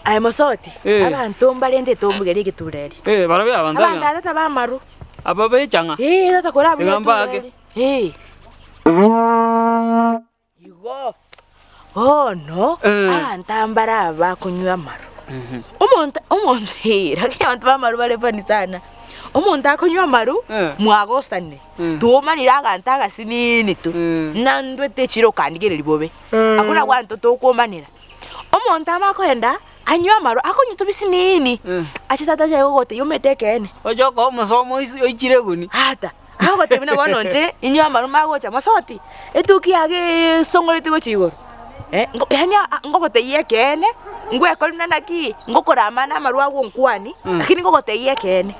Aye mosoti, Eh. abanto mbarentete ombugerie egetureri. Eh, barabwo abanto Abanto aba. aba tata b'amaru. Aba b'echang'a. Eh, tata korabue Tiga mbake. egetureri. Eh. Igo, bono, Eh. abanto aba mbare aba bakonywa amaru. Omonto omonto eh, lakini abanto b'amaru bare funny sana. Omonto akonywa amaru, Eh. mwagosanire, Eh. twomanire aganto agasinini tu, Eh. nandwete echiro okandigereria bobe. Akwo nabwo abanto tokwomanera. Omonto amo akoenda, anywe amarwa, akonywa tobisiniini, ache tata ache gogotebia omanyete ekeene. Oche okoa omosomo oisi oichire eguni. Ata, agogotebia buna bono inche, inywe amarwa magocha mosoti, etuki yago esongoreti gochia igoro, eh, nko yaani ngogotebia ekeene, ngwekorina naki, ngokorama na amarwa agwo nkwanie, lakini ngogotebia ekeene.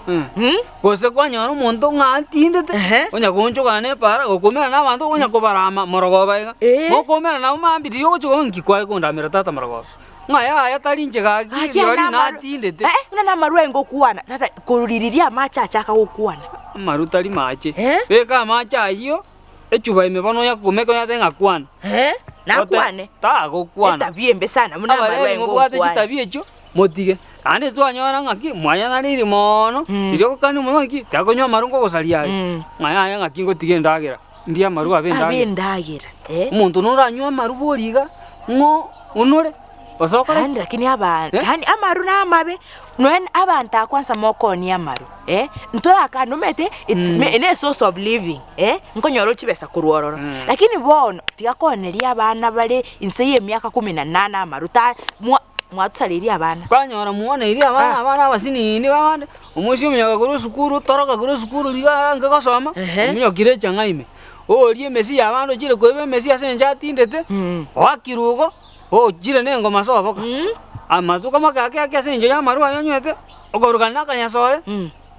Gose kwanyora omonto ng'a atindete, Ehe. onya goonchokana na epaara, gokoumera na abanto onya kobarama morogoba iga. Ee. Mokoumera nabo mambia riria ogochia koigwa nki kwaye kondamera tata morogoba. Ng'a yaya tari inche gaki, Gaki rirorio ande amaru- natindete. Eh, buna namarwa aye ngokwana, sasa korwa riria amache achaka gokwana. Amaru tari mache. Eh? Beka amache ayio, Echuba ime bono oyakumeke oyatebe ng'a kwana. Eh, nakwane. Tagokwana. Etabia embe sana buna amarwa Abareri aye mobwate ngonkwana. chitabia echio, motige. Naende twanyora ng'aki mwayanariri moono, Mm. riria ogokania omonto ng'aki, tiga konywa amarwa nkogosaria aye. Mm. Ng'a yaya ng'aki ngotiga endagera, ndie amarwa abe Abe endagera. endagera, eh. Omonto noranywe amarwa bori iga, ng'o onore, gose okore ki? Yaani lakini aba Eh? yaani amaru namabe, nonya na abanto aa kwanza mokoonia amaru eh, ntorakane nomanyete it's me ne esource of living eh, nkonyora ore chibesa korwa ororo. Lakini bono, tiga kooneria abana bare inse ya emiaka kumi na nane amaru ta mwa mwatosareirie abana. Kwanyora mwoneiri abana Ah. abana abasinini babande, omoisia omonyoka korwa esukuru otoroka korwa esukuru riga ange gosoma, Ehe. ominyokire echang'a ime, orie emesi ya abande ochire koiba emesi ase eng'encho atindete, oakirwe igo. Ochire nengoma ase oboka, amatuko make ake ake ase engencho y'amarwa aya onywete, okorukana na akanyasore,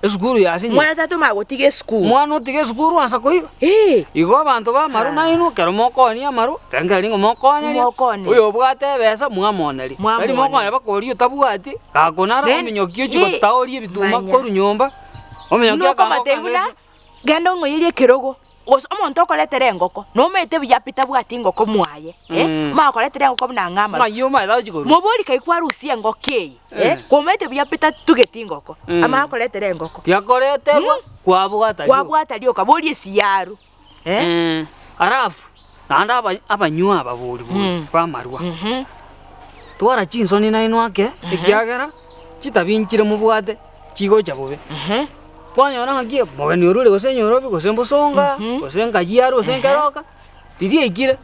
esukuru yasinyire. Mwana tata omanye gotiga esukuru. Mwana otiga esukuru ansa koiba. Ee. Igo abanto b'amarwa nainwe ekero mokoonia amarwa, rengereria ng'a mokooneria, Mokooneria. oyo obwate ebesa mwamoneria. Tari Mwamoneria. mokooneria mpaka oria otabwati, gakonara Then, ominyokia ochia ee, gotaoria ebituma manya. korwa nyomba, ominyokia Buna akanga okomatebia okanga buna, ase. Genda ong'oyerie ekerogo, gose omonto okoretera engoko, nomanyete buya pi tabwati engoko mwaye, eh, Mm. omanye koretera engoko buna ng'a amaru. Ng'ai omanyete agochia korwa? Mobori kai kwarusia engoko eye, eh, Eh. komanyete buya pi tatugeti engoko, Mm. amanye akoretera engoko. Tiakoreterwa, kwabwata rioka. Kwabwata rioka, boria esiyaru, eh. Mm. Alafu, naende aba- abanywa aba bori bori, Mm. bamarwa, Mhm. twara chinsoni nainwe ake, ekiagera, chitabi nchire mobwate, chigocha bobe. Mhm. Kwanyora ng'aki omogeni orure gose enyorobi gose mbosonga, Mhm. gose nkayiaro gose Ehe. nkeroka, riria aikire,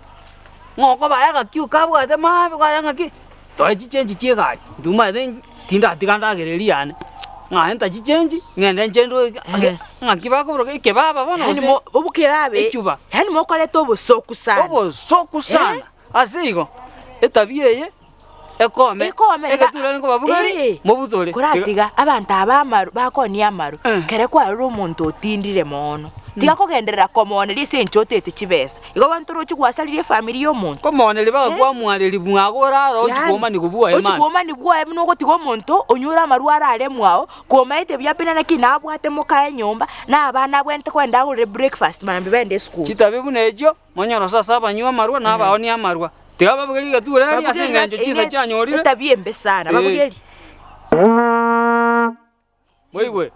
ng'a okobaya agakio kabwate mabe kwaya ng'aki, toe chichenji chia egari, intwe omanyete tindatiga ndagera eria yane, ng'a enta chichenji, ng'ende nchendwe eke ake Ehe. ng'aki bakoboroka ekebaba bono Yaani gose mo obokebabe, echuba. yaani mokoreta obosoku sana. Obosoku sana, ase igo, etabia eye. Ekome, Ekome, iga- egetureri nkobabugeri, Eh. mobutore. Koratiga abanto aba amaru bakonia amaru, Eh. kere kwarora omonto otindire mono, tiga kogenderera komooneria ase enchera otaete chibesa, igo bono torochi gwasaririe efamiri ya omonto. Komooneria bagakwamwareria mwago orare ochi Yaani, kwomani kobua ochi emani. kwomani bwoye buna ogotiga omonto onyure amarwa arare mwao, komaete buya pi naki nabwate mokaye nyomba, na abana abwenerete kogenda agorere breakfast mambia baende esukuru. Chitabi buna echio, monyore ase aabanywa amarwa na abaonia amarwa. Tiga babugerie rigetura erio ase engencho chinsa chianyorire. Etabia embe sana, Eh. babugerie. Moigwe.